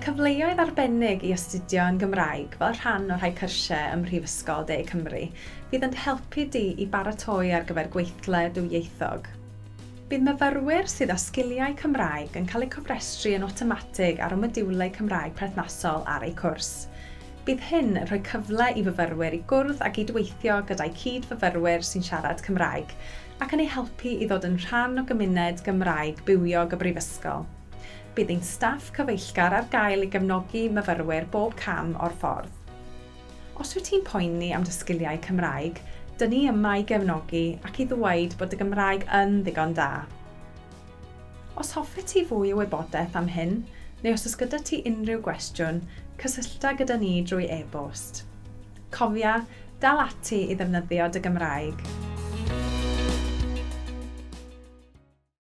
cyfleoedd arbennig i astudio yn Gymraeg fel rhan o rhai cyrsiau ym Mhrifysgol De Cymru fydd yn dy helpu di i baratoi ar gyfer gweithle dwyieithog. Bydd myfyrwyr sydd â sgiliau Cymraeg yn cael eu cofrestru yn awtomatig ar y modiwlau Cymraeg perthnasol ar eu cwrs. Bydd hyn yn rhoi cyfle i fyfyrwyr i gwrdd a gyd-weithio gyda'u cyd-fyfyrwyr sy'n siarad Cymraeg, ac yn eu helpu i ddod yn rhan o gymuned Gymraeg bywiog y Brifysgol. Bydd ein staff cyfeillgar ar gael i gefnogi myfyrwyr bob cam o'r ffordd. Os wyt ti'n poeni am dy sgiliau Cymraeg, dyn ni yma i gefnogi ac i ddweud bod dy Gymraeg yn ddigon da. Os hoffet ti fwy o wybodaeth am hyn, neu os oes gyda ti unrhyw gwestiwn, cysyllta gyda ni drwy e-bost. Cofia, dal ati i ddefnyddio dy Gymraeg.